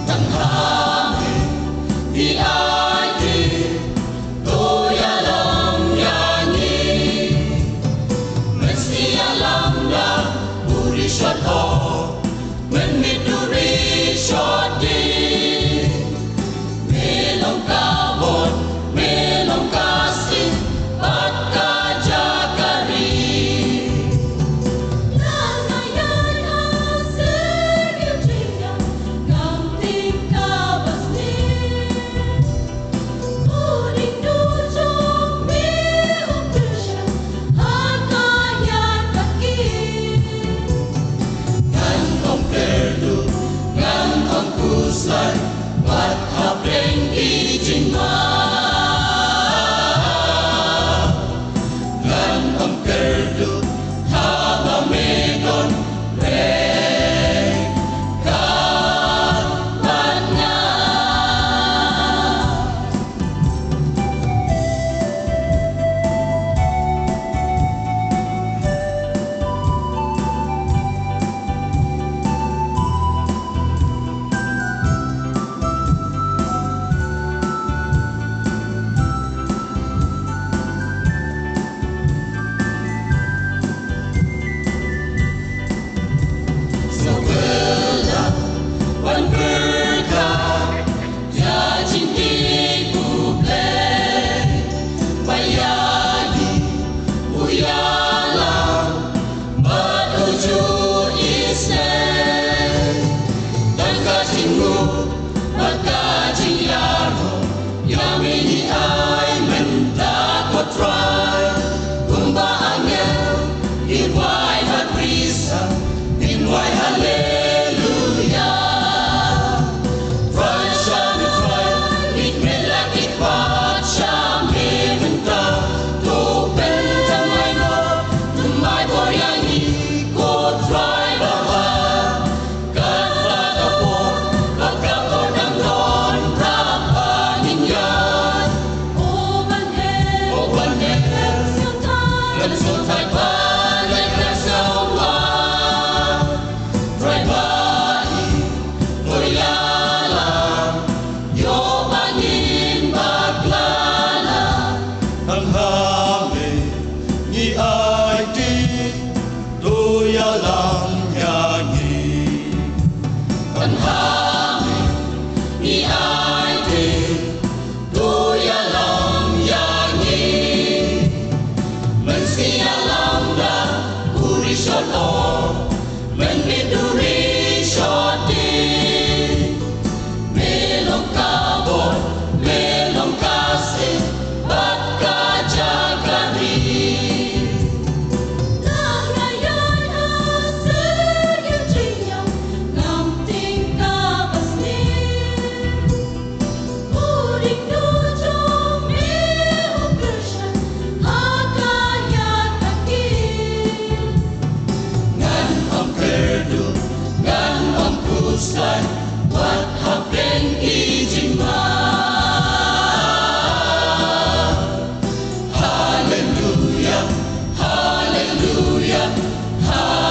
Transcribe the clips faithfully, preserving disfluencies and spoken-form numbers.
Tang ha me ngi aiti, to ïalam ïa ngi. Mesti ïalam da u rishot, oh, mynmiet u rishot. Me long ka bor, me long ka sting bad ka jaka ri. Ngan ong kyrduh, ngan ong khuslai, wat hapdeng ki jingma. Ngan ong kyrduh, haba me don ryngkat bad nga. Sa kyrdan wan pyrkhat ïa jingkyrkhu U Blei. Ba ïa ngi u ïalam bad u ju isynei. Tang ka jingmut bad ka jingïaroh ïa me ngi ai mynta, ko Trai. Kumba angel ki wai ha Khrist, ngin wai haleluya. Trai sha me, Trai, ïeit me la ki pat sha me mynta. To pynthymmai bor, thymmai bor ïa ngi, ko Trai Baba. Katba ka por, ba ka por dang don, Trai ba ngin ïaid. O ban her, o ban her, lem sngewthuh, lem sngewthuh ba ïa ka sngewbha. Trai ba i, to ïalam, ïoh ba ngin bakla. Tang ha me ngi aiti, to ïalam ïa ngi. Tang ha me ngi aiti, to ïalam ïa ngi. Mynstep ïalam da u rishot, oh, mynmiet u rishot. Me long ka bor, me long ka sting bad ka jaka ri. Tang ïa ïa na sir ïa jingïam, ngam tieng kaba sniew. U ring duh jong me u kyrshan ha ka ïa ka ki. Ngan ong kyrduh, ngan ong khuslai, wat hapdeng ki jingma. Haleluya, haleluya, haleluya.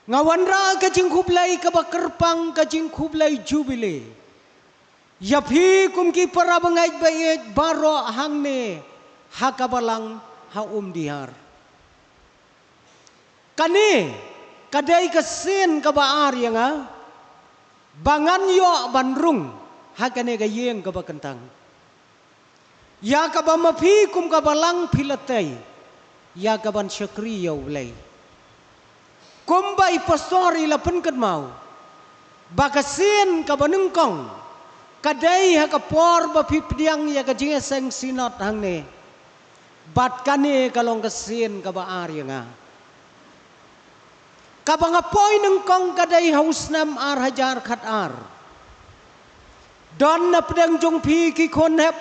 Nga wanrah ka jingkhublei kaba kyrpang, ka jingkhublei Jubili ïa phi kum ki para bangeit ba ïeit baroh hangne ha ka balang ha Umdihar. Kane ka dei ka sien kaba ar ïa nga ba ngan ïoh ban rung ha kane ka ïing kaba kyntang, ïa kaba ma phi kum ka balang phi la tei ïa kaban shakri ïa U Blei. Kumba i pastor i la pynkynmaw ba ka sien kaba nyngkong ka dei ha ka por ba phi pdiang ïa ka jingïaseng synod hangne. Bad kane ka long ka sien kaba ar ïa nga. Kaba nga poi nyngkong ka dei ha u snem ar hajar khat ar. Don na pdeng jong phi ki khun hep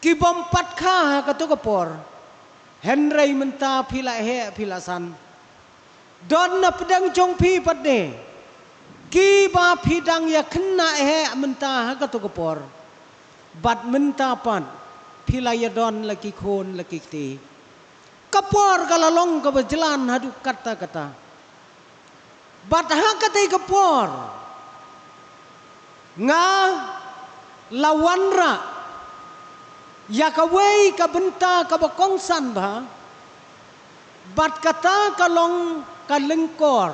ki bym pat kha ha kato ka por, hynrei mynta phi la heh phi la san. Don na pdeng jong phi pat de kiba phi dang ïa khynnah heh mynta ha kato ka por, bad mynta pat phi la ïa don la ki khun la ki kti. Ka por ka la long kaba jlan haduh katta katta. Bad ha katei ka por nga la wanrah ïa kawei ka bynta kaba kongsan bha, bad kata ka long ka lyngkor.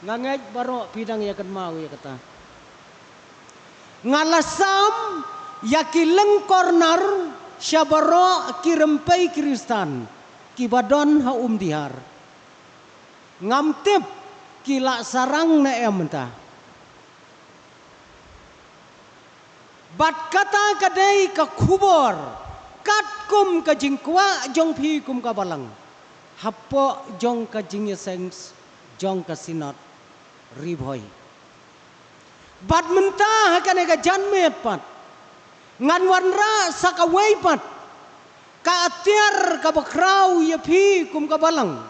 Nga ngeit baroh phi dang ïa kynmaw ïa kata. Nga la sam ïa ki lyngkor nar sha baroh ki rympei Khristan kiba don ha Umdihar. Ngam tip ki la sarang ne em mynta. Bad kata ka dei ka khubor katkum ka jingkwah jong phi kum ka balang hapoh jong ka jingïaseng jong ka Synod Ri Bhoi. Bad mynta ha kane ka janmiet pat ngan wanrah sa kawei pat ka atiar kaba khraw ïa phi kum ka balang.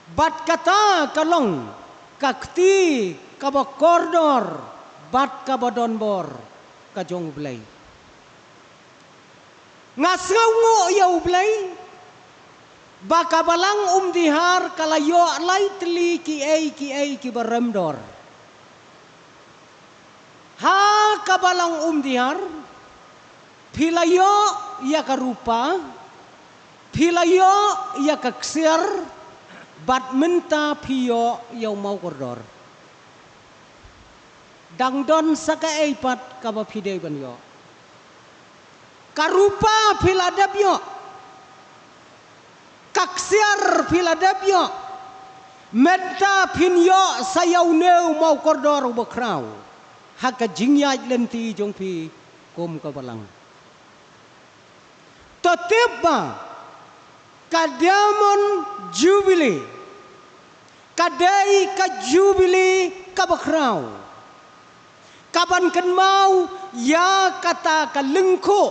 Bad kata ka long ka kti kaba kordor bad kaba donbor ka jong U Blei. Nga sngewnguh ïa U Blei ba ka balang Umdihar ka la ïoh lai tylli kiei kiei kiba rem dor. Ha ka balang Umdihar phi la ïoh ïa ka rupa, phi la ïoh ïa ka ksiar, bad mynta phi ïoh ïa u maw kordor. Dang don sa kaei pat kaba phi dei ban ïoh. Ka rupa phi la dep ïoh, ka ksiar phi la dep ïoh. Mynta phin ïoh sa ïa une u maw kordor uba khraw ha ka jingïaid lynti jong phi kum ka balang. To tip ba ka Diamond Jubilee ka dei ka Jubilee kaba khraw kaban kynmaw ïa kata ka lyngkhuh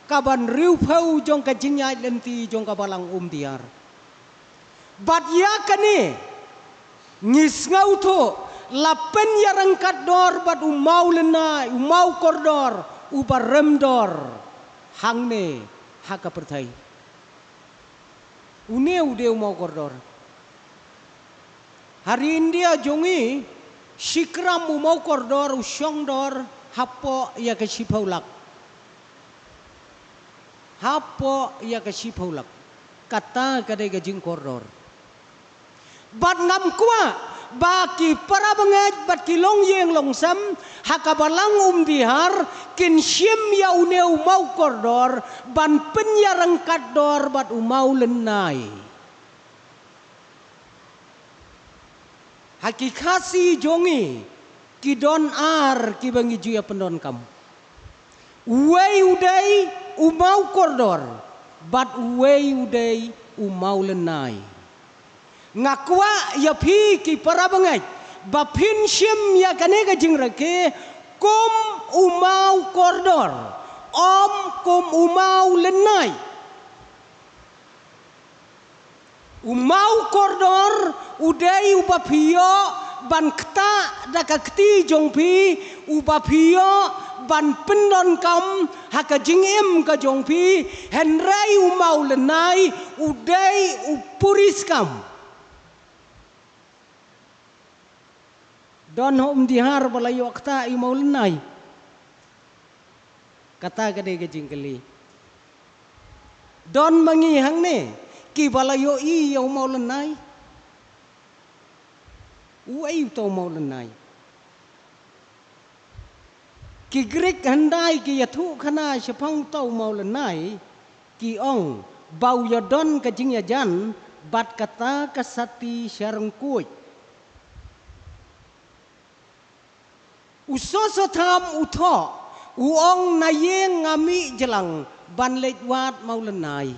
kaban riewphew jong ka jingïaid lynti jong ka balang Umdihar. Bad ïa kane ngi sngewthuh la pynïaryngkat dor bad u maw lynnai, u maw kordor uba rem dor hangne ha ka pyrthei. Une u dei u maw kordor. Ha ri India jong ngi, shikram u maw kordor u shong dor hapoh ïa ka shiphew lak. Hapoh ïa ka shiphew lak. Kata ka dei ka jingkordor. Bad ngam kwah ba ki para bangeit bad ki longïing longsem ha ka balang Umdihar kin shim ïa une u maw kordor ban pynïaryngkat dor bad u maw lynnai. Ha ki Khasi jong ngi ki don ar kiba ngi ju ïa pyndonkam. Uwei u dei u maw kordor bad uwei u dei u maw lynnai. Nga kwah ïa phi ki para bangeit ba phin shim ïa kane ka jingrakhe kum u maw kordor, ym kum u maw lynnai. U maw kordor u dei uba phi ïoh ban ktah da ka kti jong phi, uba phi ïoh ban pyndonkam ha ka jingim ka jong phi, hynrei u maw lynnai u dei u puriskam. Don ha Umdihar ba la ïoh ktah ïa u mawlynnai? Kata ka dei ka jingkylli. Don ma ngi hangne kiba la ïohi ïa u mawlynnai? Uei uta u mawlynnai? Ki Grik hyndai ki ïathuhkhana shaphang uta u mawlynnai, ki ong ba u ïadon ka jingïajan bad kata ka sati sharngkuid. U Sosotham u thoh, u ong, na ïing nga mih jlang ban leit wad mawlynnai.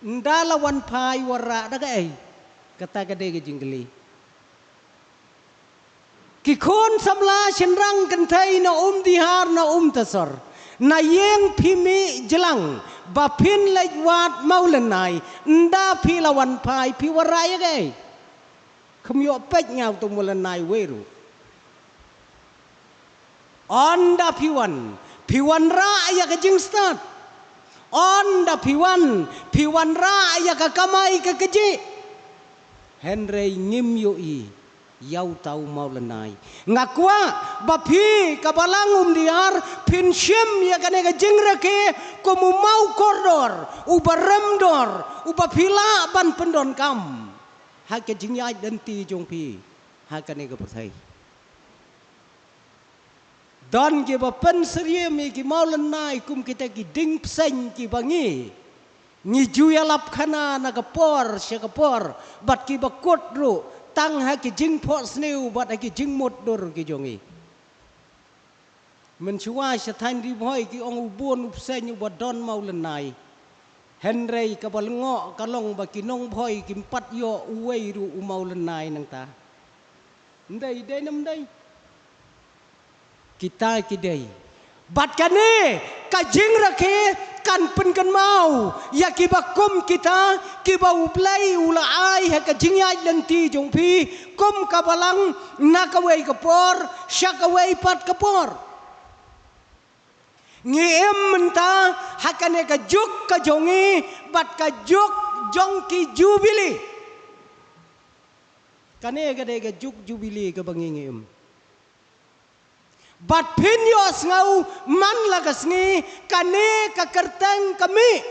Ynda la wan phai, u wanrah da kaei? Kata ka dei ka jingkylli. Ki khun samla shynrang kynthei na Umdihar, na Umtasor, na ïing phi mih jlang ba phin leit wad mawlynnai, ynda phi la wan phai phi wanrah ïa kaei? Kham ïoh peit nga uta u mawlynnai uwei ruh. Ynda phi wan, phi wanrah ïa ka jingstad. Ynda phi wan, phi wanrah ïa ka kamai ka kajih. Hynrei ngim ïohi ïa uta u mawlynnai. Nga kwah ba phi ka balang Umdihar phin shim ïa kane ka jingrakhe kum u maw kordor, uba rem dor, uba phi lah ban pyndonkam ha ka jingïaid lynti jong phi ha kane ka pyrthei. Don kiba pynsyriem ïa ki mawlynnai kum kita ki dieng bseiñ kiba ngi, ngi ju ïalap khana na ka por sha ka por, bad kiba kut ruh tang ha ki jingphohsniew bad ha ki jingmutdur ki jong ngi. Mynshuwa sha thaiñ Ri Bhoi ki ong u bun u bseiñ uba don mawlynnai. Hynrei kaba lyngngoh ka long ba ki nongbhoi kim pat ïoh uwei ruh u mawlynnai nangta. Ym dei, dei ne ym dei? Kita ki dei. Bad kane ka jingrakhe kan pynkynmaw ïa kiba kum kita, kiba U Blei u la ai ha ka jingïaid lynti jong phi kum ka balang, na kawei ka por sha kawei pat ka por. Ngi im mynta ha kane ka juk ka jong ngi bad ka juk jong ki jubili. Kane ka dei ka juk jubili kaba ngi, ngi im. Bad phin ïohsngew man la ka sngi kane ka kyrteng ka mih.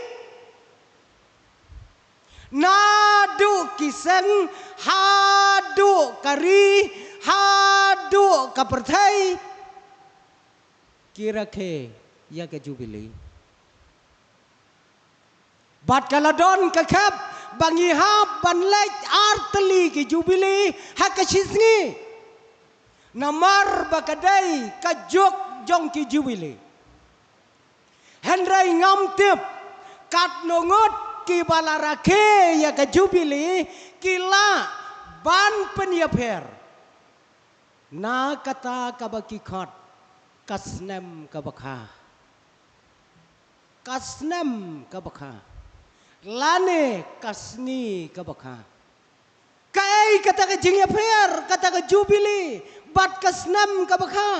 Naduh ki seng, haduh ka ri, haduh ka pyrthei, ki rakhe ïa ka jubili. Bad ka la don ka khep ba ngi hap ban leit artylli ki jubili ha ka shisngi. Namar ba ka dei ka juk jong ki jubili. Hynrei ngam tip katno ngut kiba la rakhe ïa ka jubili ki lah ban pynïapher na kata kaba ki khot ka snem kaba kha. Ka snem kaba kha lane ka sngi kaba kha. Kaei kata ka jingïapher, kata ka jubili bad ka snem kaba kha?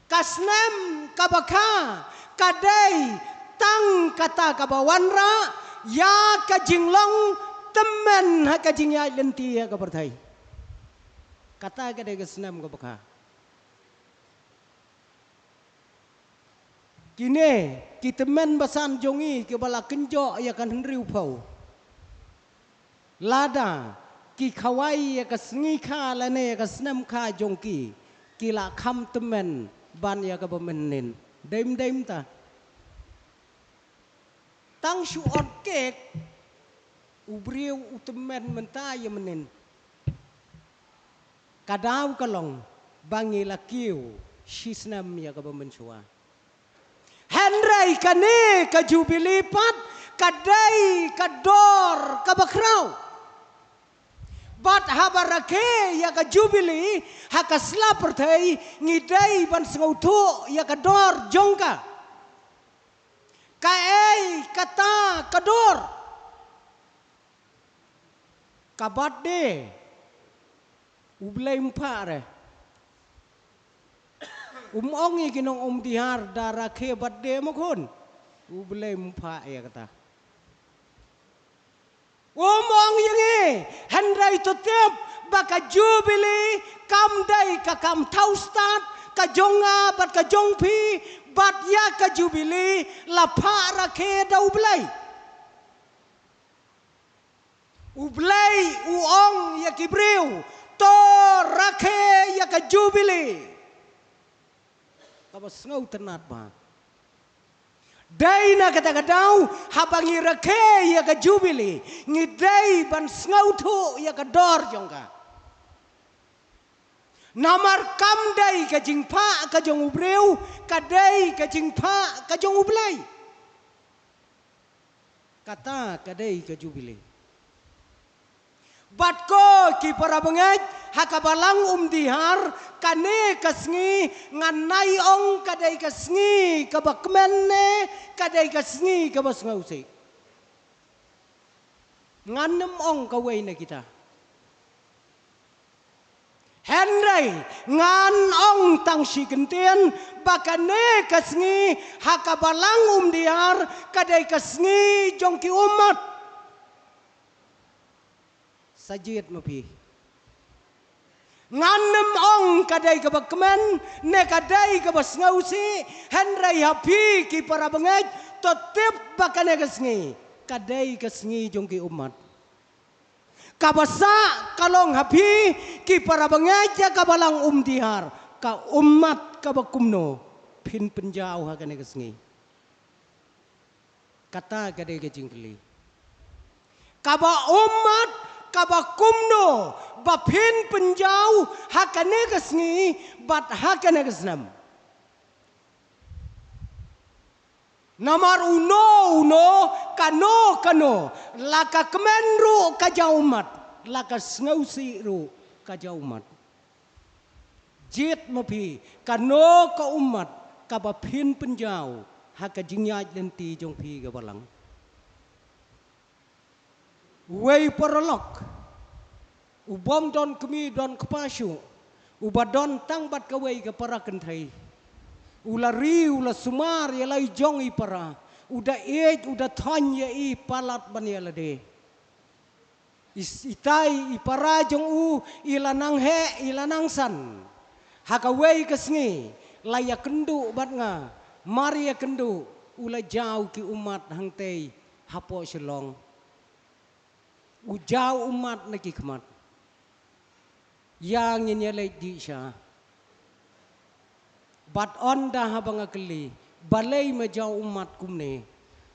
Ka snem kaba kha ka dei tang kata kaba wanrah ïa ka jinglong tymmen ha ka jingïaid lynti ha ka pyrthei. Kata ka dei ka snem kaba kha. Kine ki tymmen basan jong ngi kiba la kynjoh ïa ka hynriewphew, lada ki khawai ïa ka sngi kha lane ïa ka snem kha jong ki, ki la kham tymmen ban ïa kaba mynnin. Dei ym dei mynta? Tang shu ot kek u briew u tymmen mynta ïa mynnin. Ka daw ka long ba ngi la kiew shi snem ïa kaba mynshuwa. Hynrei kane ka jubili pat ka dei ka dor kaba khraw. Bad haba rakhe ïa ka jubili ha ka sla pyrthei, ngi dei ban sngewthuh ïa ka dor jong ka. Kaei kata ka dor? Ka birthday. U Blei um phah re. Um ong ïa ki nong Umdihar da rakhe birthday mo khun. U Blei um phah ïa kata. Ym ong ïa ngi, hynrei to tip ba ka Jubili kam dei ka kam thaw stad ka jong nga bad ka jong phi, bad ïa ka Jubili la phah rakhe da U Blei. U Blei u ong ïa ki briew, to rakhe ïa ka Jubili. Kaba sngewtynnat ba dei na kata ka daw, haba ngi rakhe ïa ka Jubili, ngi dei ban sngewthuh ïa ka dor jong ka. Namar kam dei ka jingphah ka jong u briew, ka dei ka jingphah ka jong U Blei. Kata ka dei ka Jubili. Bad ko ki para bangeit, ha ka balang Umdihar, kane ka sngi ngan nai ong ka dei ka sngi kaba kmen ne ka dei ka sngi kaba sngewsih. Ngan ym ong kawei na kita. Hynrei ngan ong tang shi kyntien ba kane ka sngi ha ka balang Umdihar ka dei ka sngi jong ki ummat. Sa jied ma phi. Ngan ym ong ka dei kaba kmen ne ka dei kaba sngewsih, hynrei ha phi ki para bangeit, to tip ba kane ka sngi ka dei ka sngi jong ki ummat. Kaba sah ka long ha phi ki para bangeit ïa ka balang Umdihar, ka ummat kaba kumno phin pynjaw ha kane ka sngi. Kata ka dei ka jingkylli. Kaba ummat kaba kumno ba phin pynjaw ha kane ka sngi bad ha kane ka snem. Namar uno uno, kano kano, la ka kmen ruh ka jaw ummat, la ka sngewsih ruh ka jaw ummat. Jied ma phi, kano ka ummat kaba phin pynjaw ha ka jingïaid lynti jong phi ka balang. Uwei u paralok, u bym don kmie don kpa shuh, uba don tang bad kawei ka para kynthei. U la ri, u la sumar ïa la i jong i para, u da ïeit, u da thoiñ ïa i palat ban ïa lade. I s-, itai i para jong u i la nang heh, i la nang san. Ha kawei ka sngi la ïakynduh bad nga, mar ïakynduh u la jaw ki ummat hangtei hapoh Shillong. U jaw ummat na ki khmat. Ïa ngin ïa leit dih sha. Bad ynda haba nga kylli, balei me jaw ummat kumne?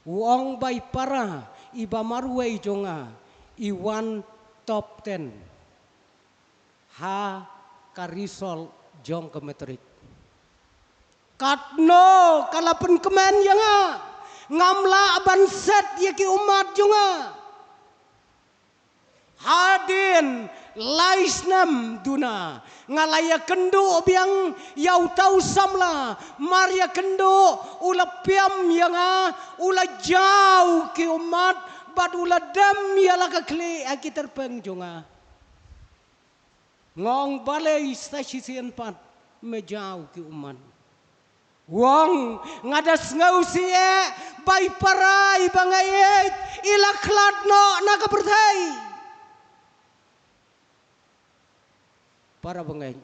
U ong ba i para iba marwei jong nga i wan top ten ha ka result jong ka matric. Katno ka la pynkmen ïa nga. Ngam lah ban set ïa ki ummat jong nga. Hadien lai snem duna nga la ïakynduh biang ïa uta u samla, mar ïakynduh u la pynïap ïa nga, u la jaw ki ummat bad u la dem ïa la ka khlieh ha ki tyrpeng jong nga. Nga ong balei sa shisien pat me jaw ki ummat. U ong nga da sngewsih eh ba i para iba nga ïeit i la khlad noh na ka pyrthei. Para bangeit.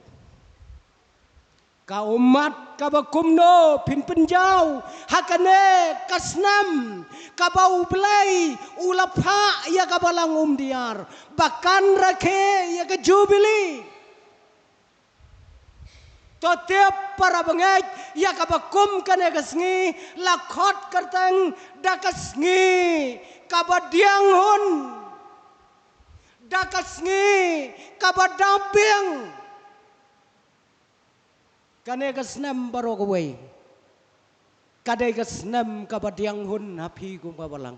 Ka ummat kaba kumno phin pynjaw ha kane ka snem kaba U Blei u la phah ïa ka balang Umdiar ba kan rakhe ïa ka Jubili. To tip para bangeit, ïa kaba kum kane ka sngi la khot kyrteng da ka sngi kaba diang hun, da ka sngi kaba dap biang. Kane ka snem baroh kawei ka dei ka snem kaba diang hun ha phi kum ka balang.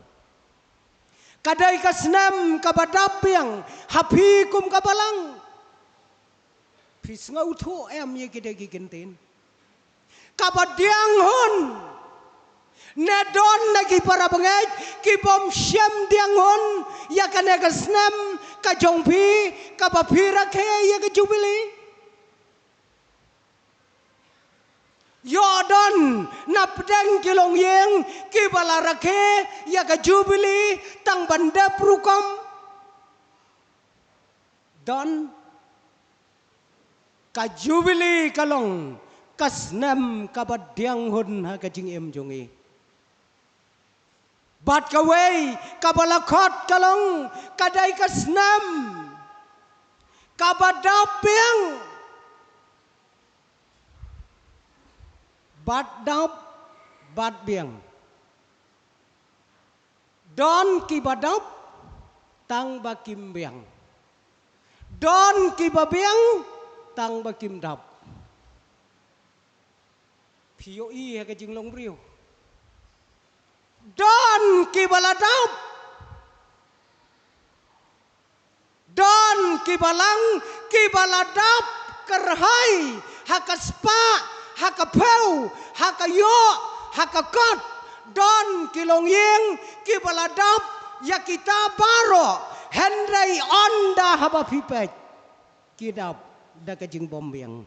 Ka dei ka snem kaba dap biang ha phi kum ka balang. Phi sngewthuh em ïa kine ki kyntien? Kaba diang hun. Ne don na ki para bangeit ki bym shym diang hun ïa kane ka snem ka jong phi kaba phi rakhe ïa ka Jubili? Ïoh don na pdeng ki longïing kiba la rakhe ïa ka Jubili tang ban dep rukom. Don, ka Jubili ka long ka snem kaba diang hun ha ka jingim jong ngi. Bad kawei kaba la khot ka long ka dei ka snem kaba dap biang. Bad dap, bad biang. Don kiba dap tang ba kim biang. Don kiba biang tang ba kim dap. Phi ïohi ha ka jinglong briew. Don kiba la dap. Don kiba lang, kiba la dap kyrhai ha ka spah, ha ka phew, ha ka ïoh, ha ka kot. Don ki longïing kiba la dap ïa kita baroh, hynrei ynda haba phi peit, ki dap da ka jingbym biang.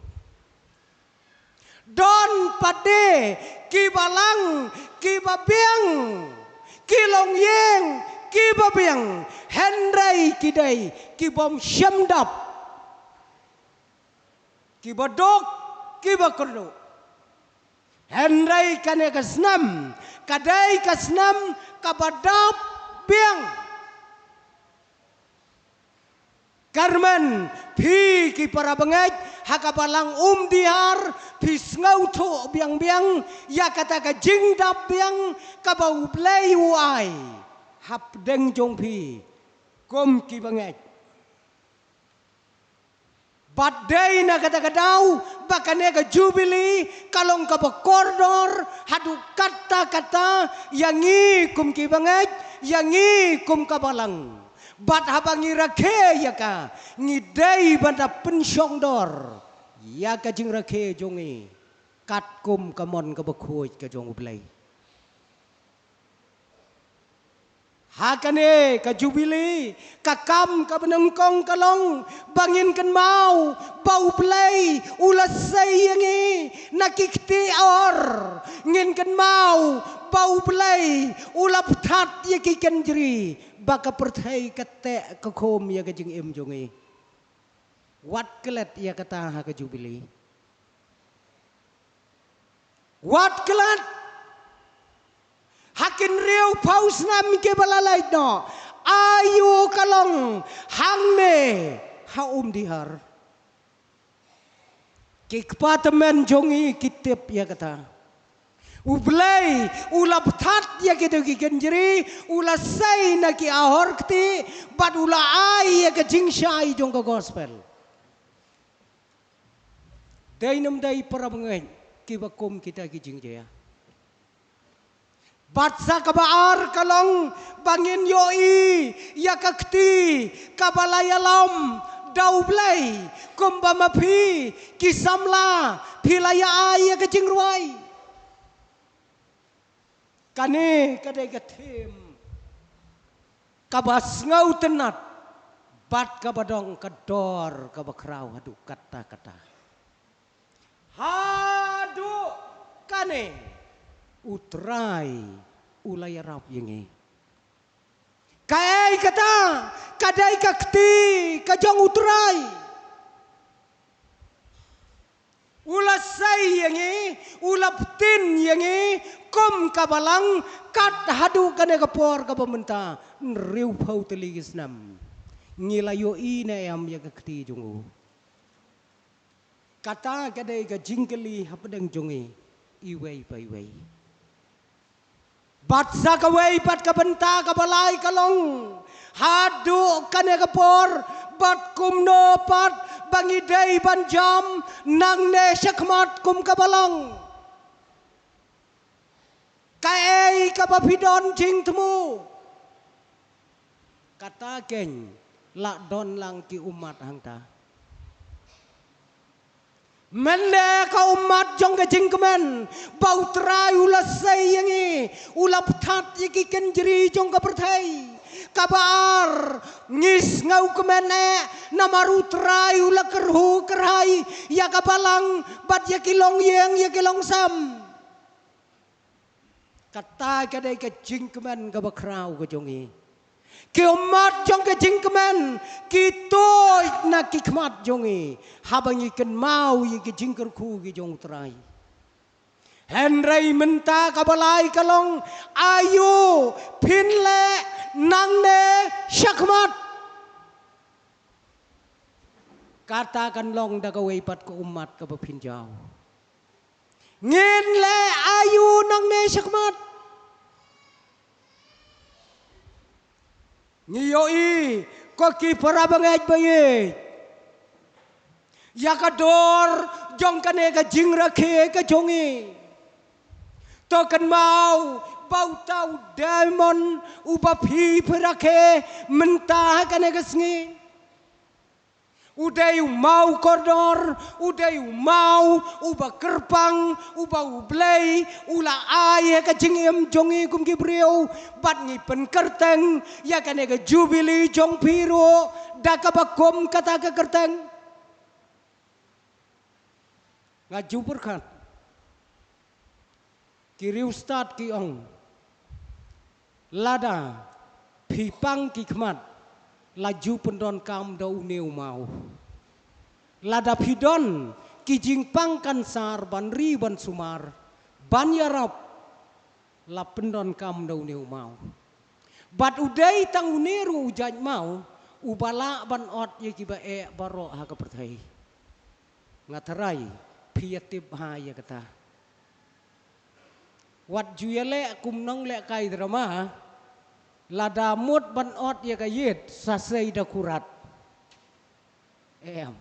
Don pat de kiba lang, kiba biang, ki longïing kiba biang, hynrei ki dei kibym shym dap, kiba duk, kiba kyrduh. Hynrei kane ka snem ka dei ka snem kaba dap biang. Kyrmen, phi ki para bangeit ha ka balang Umdihar, phi sngewthuh biang biang ïa kata ka jingdap biang kaba U Blei u ai hapdeng jong phi kum ki bangeit. Bad dei na kata ka daw ba kane ka Jubili ka long kaba kordor haduh katta katta ïa ngi kum ki bangeit, ïa ngi kum ka balang. Bad haba ngi rakhe ïa ka, ngi dei ban da pynshongdor ïa ka jingrakhe jong ngi katkum ka mon kaba khuid ka jong U Blei. Ha kane ka Jubili, ka kam kaba nyngkong ka long ba ngin kynmaw ba U Blei u la sei ïa ngi na ki kti or. Ngin kynmaw ba U Blei u la pthat ïa ki kynjri ba ka pyrthei ka teh ka khum ïa ka jingim jong ngi. Wat klet ïa kata ha ka Jubili. Wat klet. Ha ki hynriewphew snem kiba la leit noh, aïu ka long hangne ha Umdihar. Ki kpa tymmen jong ngi ki tip ïa kata. U Blei u la pthat ïa kito ki kynjri, u la sei na ki ahor kti, bad u la ai ïa ka jingshai jong ka gospel. Dei ne ym dei para bangeit kiba kum kita ki jingjia? Bad sa kaba ar ka long ba ngin ïohi ïa ka kti kaba la ïalam da U Blei, kumba ma phi ki samla phi la ïa ai ïa ka jingrwai. Kane ka dei ka theme kaba sngewtynnat bad kaba dong ka dor kaba khraw haduh katta katta. Haduh kane U Trai u la ïarap ïa ngi. Kaei kata? Ka dei ka kti ka jong U Trai. U la sei ïa ngi, u la pyntin ïa ngi kum ka balang kat haduh kane ka por kaba mynta, hynriewphew tylli ki snem. Ngi la ïohi ne em ïa ka kti jong u? Kata ka dei ka jingkylli hapdeng jong ngi iwei pa iwei. Bad sa kawei pat ka bynta kaba lai ka long, haduh kane ka por bad kumno pat ba ngi dei ban jam nangne shakhmat kum ka balang? Kaei kaba phi don jingthmu? Kata keiñ la don lang ki ummat hangta. Mynne ka ummat jong ka jingkmen ba U Trai u la sei ïa ngi, u la pthat ïa ki kynjri jong ka pyrthei. Kaba ar, ngi sngewkmen eh namar U Trai u la kyrhu kyrhai ïa ka balang bad ïa ki longïing ïa ki longsem. Kata ka dei ka jingkmen kaba khraw ka jong ngi. Ki ummat jong ka jingkmen ki tuid na ki khmat jong ngi haba ngi kynmaw ïa ki jingkyrkhu ki jong U Trai. Hynrei mynta kaba lai ka long, aïu phin leh nangne shakhmat? Kata kan long da kawei pat ka ummat kaba phin jaw. Ngin leh aïu nangne shakhmat? Ngi ïohi ko ki para bangeit ba ïeit, ïa ka dor jong kane ka jingrakhe ka jong ngi. To kynmaw ba uta u diamond uba phi phi rakhe mynta ha kane ka sngi, u dei u maw kordor, u dei u maw uba kyrpang, uba U Blei u la ai ha ka jingim jong ngi kum ki briew. Bad ngi pynkyrteng ïa kane ka jubili jong phi ruh da kaba kum kata ka kyrteng. Nga ju pyrkhat, ki riewstad ki ong, lada phi pang ki khmat, la ju pyndonkam da une u maw. Lada phi don ki jingpang kansar ban ri ban sumar ban ïarap, la pyndonkam da une u maw. Bad u dei tang une ruh u jait maw uba lah ban ot ïa kiba eh baroh ha ka pyrthei. Nga tharai phi ïa tip ha ïa kata. Wat ju ïa leh kum nongleh kai drama, lada mut ban ot ïa ka ïit sa sei da kurat. Em.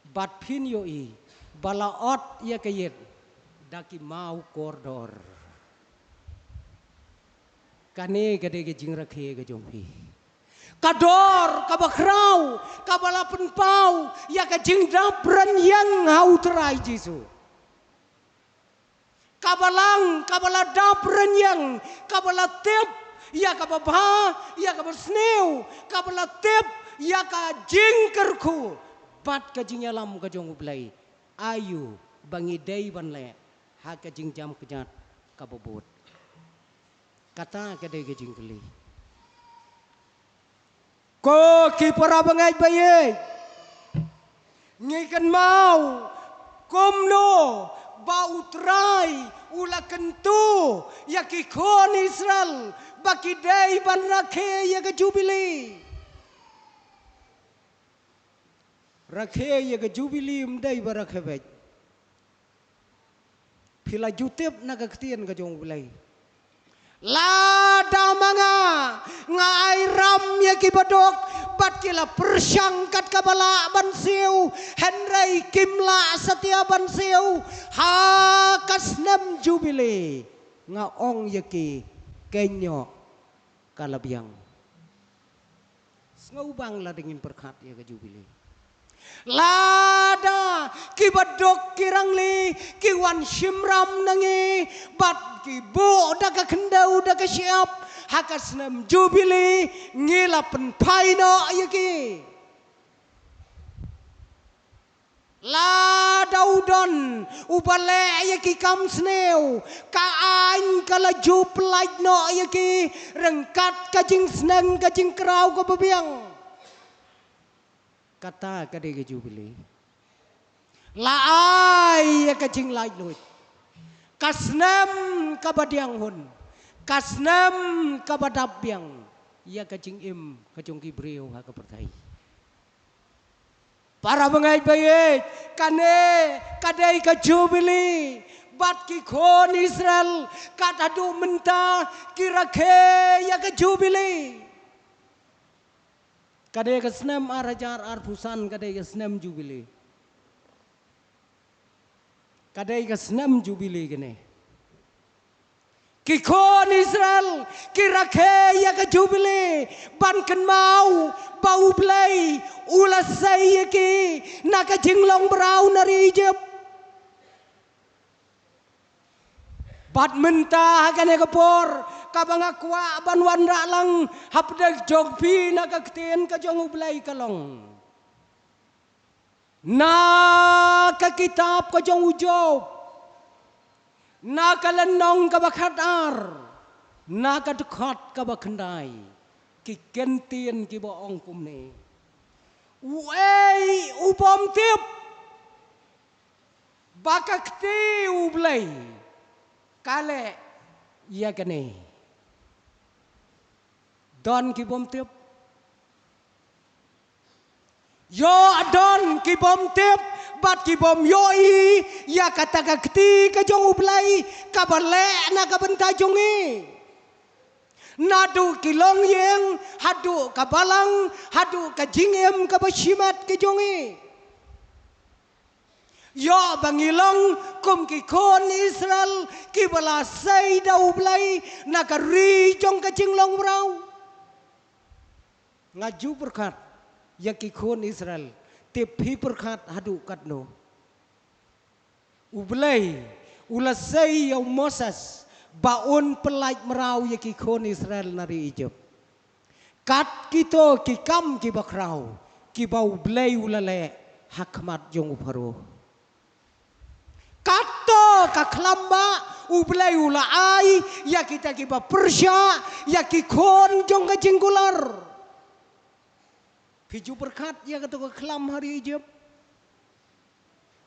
Bad phin ïohi ba la ot ïa ka ïit da ki maw kordor. Kane ka dei ka jingrakhe ka jong phi. Ka dor kaba khraw kaba la pynpaw ïa ka jingdap rynïeng ha U Trai Jisu. Kaba lang kaba la dap rynïeng, kaba la tip ïa kaba bha, ïa kaba sniew, kaba la tip ïa ka jingkyrkhu bad ka jingïalam ka jong U Blei. Aïu ba ngi dei ban leh ha ka jingjam kjat kaba bud? Kata ka dei ka jingkylli. Ko ki para bangeit ba ïeit, ngi kynmaw kumno ba U Trai u la kyntu ïa ki khun Israel ba ki dei ban rakhe ïa ka jubili. Rakhe ïa ka jubili ym dei ba rakhe beit. Phi la ju tip na ka ktien ka jong U Blei. Lada ma nga, nga ai ram ïa ki baduk bad ki la pyrshang kat kaba lah ban siew, hynrei kim lah satia ban siew, ha ka snem jubili nga ong ïa ki, kynnoh, ka la biang. Sngewbang lada ngin pyrkhat ïa ka jubili. Lada ki baduk ki rangli ki wan shim ram na ngi bad ki buh da ka khyndew da ka shyiap, ha ka snem jubili ngi la pynphai noh ïa ki. Lada u don uba leh ïa ki kam sniew, ka aiñ ka la ju pyllait noh ïa ki ryngkat ka jingsneng ka jingkraw kaba biang. Kata ka dei ka jubili. La ai ïa ka jinglaitluid. Ka snem kaba diang hun, ka snem kaba dap biang ïa ka jingim ka jong ki briew ha ka pyrthei. Para bangeit ba ïeit, kane ka dei ka jubili bad ki khun Israel, kat haduh mynta ki rakhe ïa ka jubili. Ka dei ka snem ar hajar arphew san, ka dei ka snem jubili. Ka dei ka snem jubili kane. Ki khun Israel ki rakhe ïa ka jubili ban kynmaw ba U Blei u la sei ïa ki na ka jinglong braw na ri Ijipt. Bad mynta ha kane ka por kaba nga kwah ban wanrah lang hapdeng jong phi na ka ktien ka jong U Blei ka long, na ka kitab ka jong u Job, na ka lynnong kaba khatar, na ka dkhot kaba khyndai. Ki kyntien kiba ong kumne: Uei u bym tip ba ka kti U Blei ka leh ïa kane? Don ki bym tip? Ïoh don ki bym tip bad ki bym ïohi ïa kata ka kti ka jong U Blei kaba leh na ka bynta jong ngi. Naduh ki longïing haduh ka balang, haduh ka jingim kaba shimet ka jong ngi. Ïoh ba ngi long kum ki khun Israel kiba la sei da U Blei na ka ri jong ka jinglong mraw. Nga ju pyrkhat ïa ki khun Israel, te phi pyrkhat haduh katno? U Blei u la sei ïa u Moses ba un pyllait mraw ïa ki khun Israel na ri Egypt. Kat kito ki kam kiba khraw kiba U Blei u la leh ha khmat jong u Pharaoh. Kato ka khlam ba U Blei u la ai ïa kita kiba pyrshah ïa ki khun jong ka jingkular. Phi ju pyrkhat ïa kato ka khlam ha ri Egypt?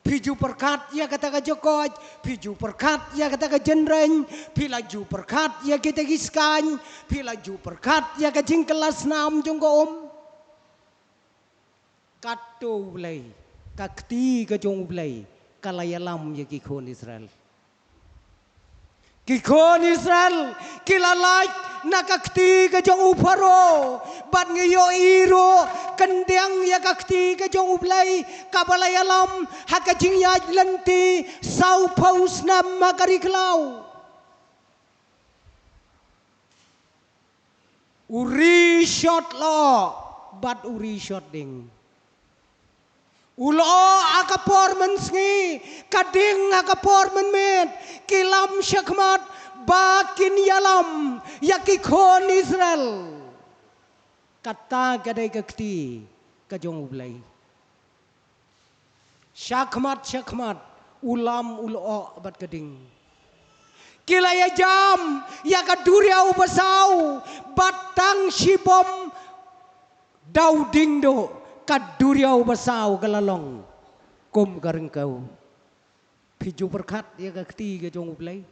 Phi ju pyrkhat ïa kata ka jingkoit? Phi ju pyrkhat ïa kata ka jingrein? Phi la ju pyrkhat ïa kita ki skaiñ? Phi la ju pyrkhat ïa ka jingkylla snam jong ka um? Kato U Blei, ka kti ka jong U Blei ka la ïalam ïa ki khun Israel. Ki khun Israel ki la lait na ka kti ka jong u Pharaoh, bad ngi ïohi ruh, khyndiat ïa ka kti ka jong U Blei kaba la ïalam ha ka jingïaid lynti sawphew snem ha ka ri khlaw. U ri shot lyoh bad u ri shot ding. U lyoh ha ka por mynsngi, ka ding ha ka por mynmiet. Ki lam shakhmat ba kin ïalam ïa ki khun Israel. Kata ka dei ka kti ka jong U Blei. Shakhmat shakhmat u lam u lyoh bad ka ding. Ki la ïa jam ïa ka duriaw basaw, bad tang shibym daw ding duh ka duriaw basaw ka la long kum ka ryngkew. Phi ju pyrkhat ïa ka kti ka jong U Blei?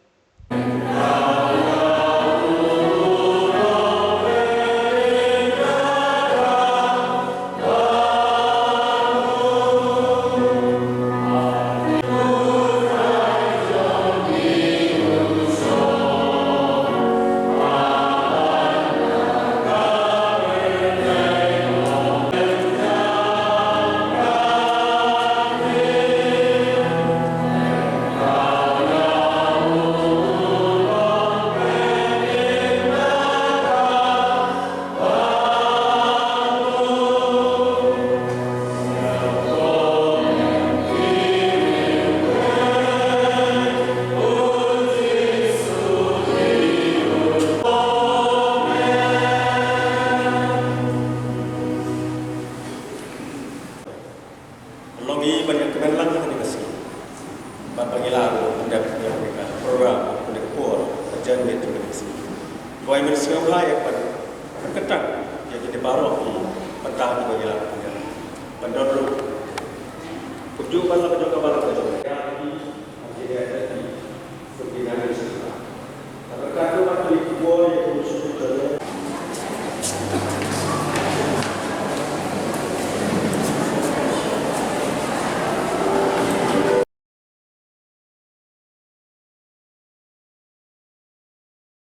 Long i ban ïa kmen lang ha kane ka sngi. Bad ba ngi lah ban dep ïa kane ka program, kane ka por, ka janmiet jong kane ka sngi. Ko Blei un sngewbha ïa ka ban kyrkhu ïa kine baroh ki bynta kiba ngi lah ban dep. Ban don ruh kumjuh ban la ka jong ka balang ka